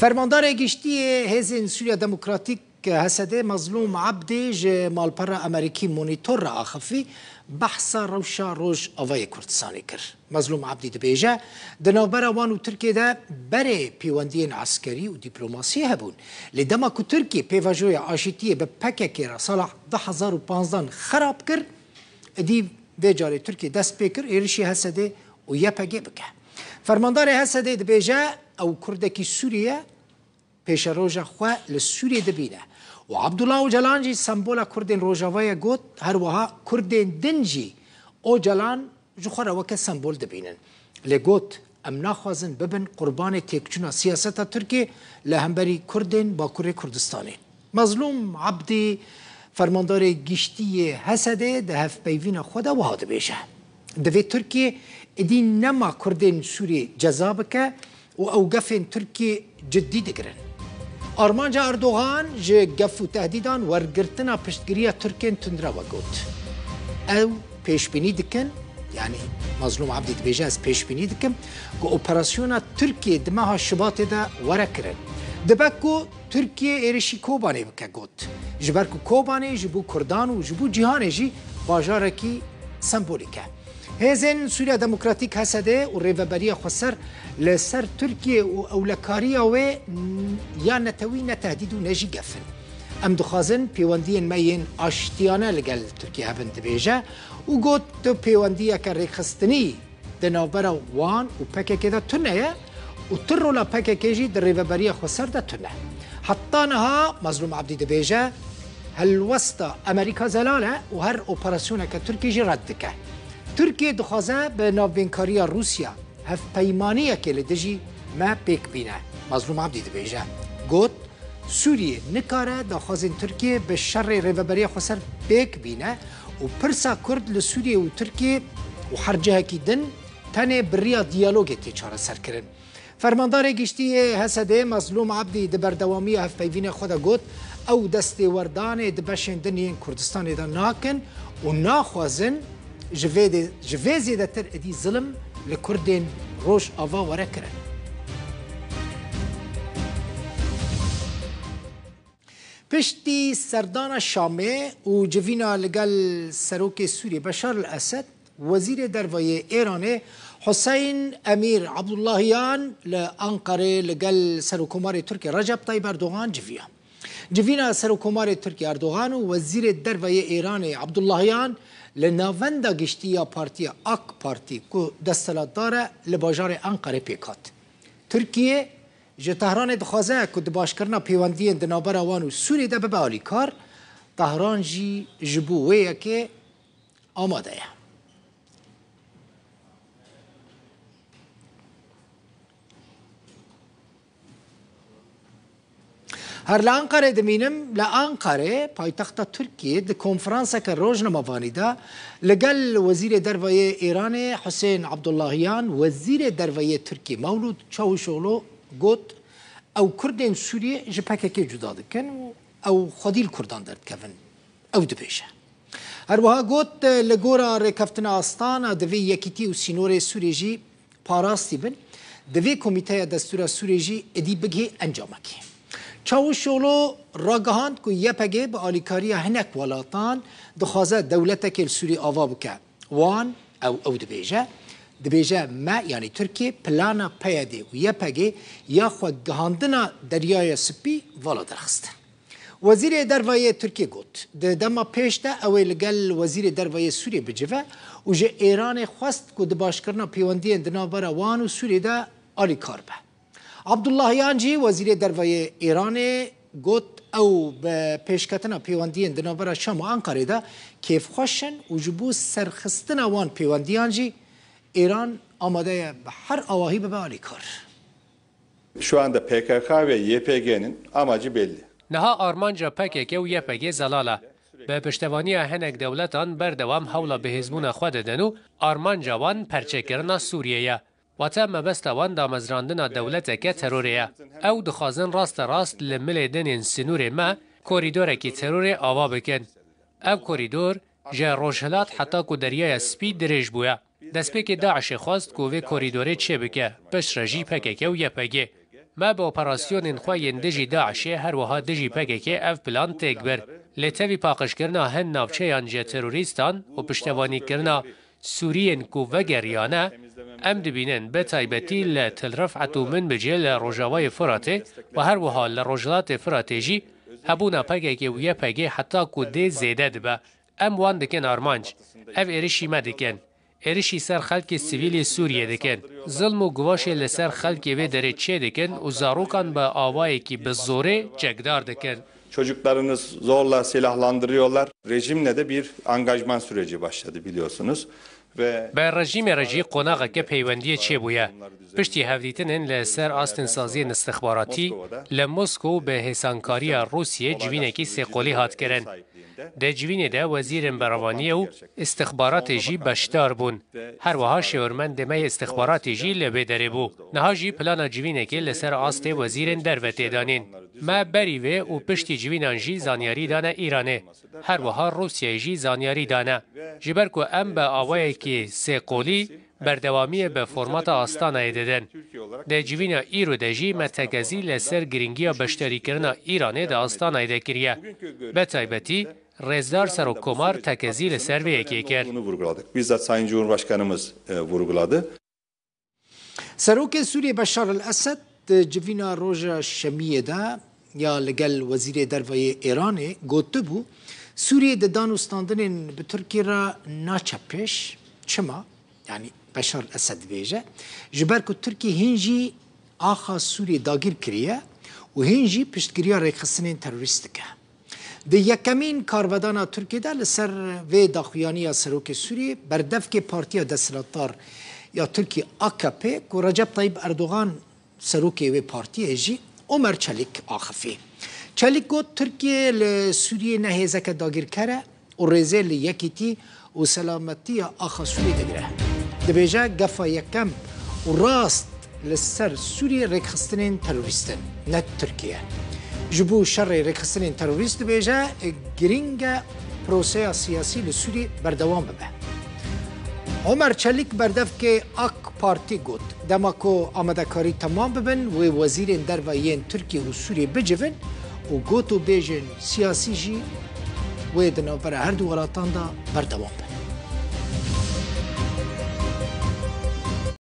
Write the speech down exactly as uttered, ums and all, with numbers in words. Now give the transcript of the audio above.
Fermandarê Giştî yê Hêzên Sûriya Demokratîk, H S D, Mazlûm Ebdî ji malpera Amerîkî Monitor re axifî, behsa rewşa Rojavayê Kurdistanê kir. Mazlûm Ebdî dibêje, di navbera wan û Tirkiyê de berê pêwendiyên eskerî û dîplomasî hebûn. Lê dema ku Tirkiye pêvajoya aşîtiyê bi P K K re sala du hezar û panzdeh xerab kir, êdî vê carê Tirkiye dest pê kir êrişî H S D û Y P G bike. Fermandarê H S D dibêje, ew Kurdekî Sûrî ye, pêşeroja xwe li Sûriyê dibîne. Û Abdullah Ocalan jî sembola Kurdên Rojava ye got, her wiha Kurdên din jî Ocalan ji xwe re weke sembol dibînin. Lê got, em naxwazin bibin qurbanê têkçûna siyaseta Tirkiyê li hemberî Kurdên Bakurê Kurdistanê. Mazlûm Ebdî, fermandarê giştî yê H S D, di hevpeyvîna xwe de wiha dibêje, divê Tirkiye êdî nema Kurdên Sûriyê ceza bike û ew gefên Tirkiyê ciddî digirin. Armanca Erdogan ji gef û tehdîdan wergirtina piştgiriya Tirkên tundrew e got. Ew pêşbînî dikin, yanî Mazlûm Ebdî dibêje, ez pêşbînî dikim ku operasyona Tirkiyê di meha Şibatê de were kirin. Dibe ku Tirkiye êrişî Kobanê bike got. Ji ber ku Kobanê ji bo Kurdan û ji bo cîhanê jî bajarekî sembolîk e. Hêzên Sûriya Demokratîk, H S D, û rêveberiya xweser li ser Tirkiye û ewlekariya wê n-, ya netewî ne tehdîd û ne jî gef in. Em dixwazin pêwendiyên me yên aştiyane li gel Tirkiye hebin, dibêje û got, tu pêwendiyeke rêxistinî di navbera wan û P K K de tune ye û tu rola P K K jî di rêveberiya xweser de tune. Heta niha Mazlûm Ebdî dibêje, helwesta Amerîka zelal e û her operasyoneke Tirkiyê jî red dike. Tirkiye dixwaze bi navbênkariya Rûsya hevpeymaniyekê li dijî me pêk bîne. Mazlûm Ebdî dibêje, got, Sûriyê nikare daxwazên Tirkiyê bi şerê Rêveberiya Xweser pêk bîne û pirsa Kurd li Sûriyê û Tirkiyê û her cihekî din tenê bi riya diyalogê tê çareserkirin. Fermandarê Giştî yê H S D Mazlûm Ebdî di berdewamiya hevpeyvîna xwe de got, ew destêwerdanê di beşên din yên Kurdistanê de nakin û naxwazin ji vê de, ji vê zêdetir êdî zilim li Kurdên Rojava were kirin. Piştî serdana Şamê û civîna li gel Serokê Sûriyê Beşar el Esed, Wezîrê Derve yê Êranê Huseyn Emîr Abdullahiyan li Anqarê li gel Serokkomarê Tirkiyê Recep Tayyip Erdogan civiya. Civîna Serokkomarê Tirkiyê Erdogan û Wezîrê Derve yê Êranê Abdullahiyan li navenda giştî ya partiya AK Partî ku desthilatdar e li bajarê Anqarê pêk hat. Tirkiye ji Tehranê dixwaze ku di başkirina pêwendiyên di navbera wan û Sûriyê de bibe alîkar, Tehran jî ji bo wê yekê amade ye. Her li Anqarê dimînim. Li Anqarê, paytexta Tirkiyê, di konferanseke rojnamevanî de li gel Wezîrê Derve yê Êranê Husên Abdullahiyan, Wezîrê Derve yê Tirkiyê Mewlûd Çavuşoglu got, ew Kurdên Sûriyê ji P K K cuda dikin û ew xwedî li Kurdan derdikevin. Ew dibêje. Her wiha got, li gora Rêkeftina Astana divê yekîtî û sînorê Sûrê jî parastî bin, divê Komîteya Destûra Sûrê jî êdî bigihê encamekê. Çavuşoglu ragihand ku Y P G bi alîkariya hinek welatan dixwaze dewletekê li Sûrê ava bike. Wan, ew, ew dibêje, dibêje me, yanî Tirkiye, plana P Y D û Y P G ya xwe gihandina Deryaya Spî vala derxistin. Wezîrê Derve yê Tirkiyê got, di dema pêş de ew ê li gel Wezîrê Derve yê Sûriyê bicive û ji Êranê xwest ku di başkirina pêwendiyên di navbera wan û Sûriyê de alîkar be. Abdullahiyan jî, Wezîrê Derve yê Êranê, got, ew bi pêşketina pêwendiyên di navbera Şam û Anqarê de kêfxweş in û ji bo serxistina wan pêwendiyan jî Êran amade ye bi her awahî bibe alîkar. Şu anda P K K ve Y P G'nin amacı belli. Niha armanca P K K û Y P G zelal e. Bi piştevaniya hinek dewletan berdewam hewla bihêzbûna xwe didin û armanca wan perçekirina Sûriyê ye. Wate mebesta wan damezrandina dewleteke terorê ye. Ew dixwazin rasterast li milê dinên sînorê me korîdorekî terorê ava bikin. Ev korîdor ji Rojhilat heta ku Deryaya Spî dirêj bûye. Destpêkê DAIŞê xwest ku vê korîdorê çêbike, piştre jî P K K û Y P G. Me bi operasyonên xwe yên dijî DAIŞê her wiha dijî P K K ev plan têk bir. Lê tevî paqijkirina hin navçeyan ji terorîstan û piştevanîkirina Sûriyên ku vegeriyane, em dibînin bi taybetî li Til Rifet û Minbicê li rojavayê Firatê û her wiha li Rojhilatê Firatê jî hebûna P K K û Y P G heta ku dê zêde dibe. Em wan dikin armanc. Ev êrişî me dikin. Êrişî ser xelkê sivîlê Sûriyê dikin. Zilm û guvaşê li ser xelkê vê derê çêdikin û zarokan bi awayekî bi zorê çekdar dikin. Çocuklarınız zorla silahlandırıyorlar. Rejimle de bir angajman süreci başladı biliyorsunuz. Ve Bi rejîmê re jî qonaxeke peywendiyê çêbûye. Piştî hevdîtinên li ser astên saziyên istixbaratî li Moskow bi hêsankariya Rûsiyê civînekî sêqolî hat kirin. Di civînê de wezîrên berevaniyê û istixbaratê jî beşdar bûn. Her wiha şêwirmendê me yê istixbaratê jî li vê derê bû. Niha jî plana civînekê li ser astê wezîrên derve tê danîn. Me berî vê û piştî civînan jî zanyarî dane Îranê. Her wiha Rûsyayê jî zanyarî dane. Ji ber ku em bi awayekî sêqolî berdewamiyê bi formata Astanayê didin. Di civîna îro de jî me tekezî li ser girîngiya beşdarîkirina Îranê di Astanayê de kiriye. Bi taybetî Rêzdar Serokkomar tekezî li ser vê yekê kir. Bunu vurguladık. Bizzat Sayın Cumhurbaşkanımız e, vurguladı. Serokê Sûriyê Beşar el Esed di civîna roja Şemiyê de ya li gel Wezîrê Derve yê Êranê gotibû, Sûriyê di danûstandinên bi Tirkiyê re naçe pêş. Çima? Yanî Beşar el Esed dibêje, ji ber ku Tirkiye hîn jî axa Sûriyê dagîr kiriye û hîn jî piştgiriya rêkxistinên terorîst dike. Di yekemîn karvedana Tirkiyê de li ser vê daxuyaniya serokê Sûriyê berdevkê partiya desthilatdar ya Tirkiyê A K P ku Recep Tayyip Erdogan serokê wê partiyê jî Omer Çelîk axifî. Çelîk got, Tirkiye li Sûriyê ne hêzeke dagîrker e û rêzê li yekîtî û selametiya axa Sûriyê digire. Dibêje gefa yekem û rast li ser Sûriyê rêkxistinên terorîst in, ne Tirkiye. Ji bo şerê rêkxistinên terorîst dibêje girîng e proseya siyasî li Sûriyê berdewam bibe. Omer Çelîk berdevkê AK Partî got, dema ku amadekarî temam bibin wê wezîrên derve yên Tirkiye û Sûriyê bicivin û got û bêjên siyasî jî wê di navbera her du welatan de berdewam bibe.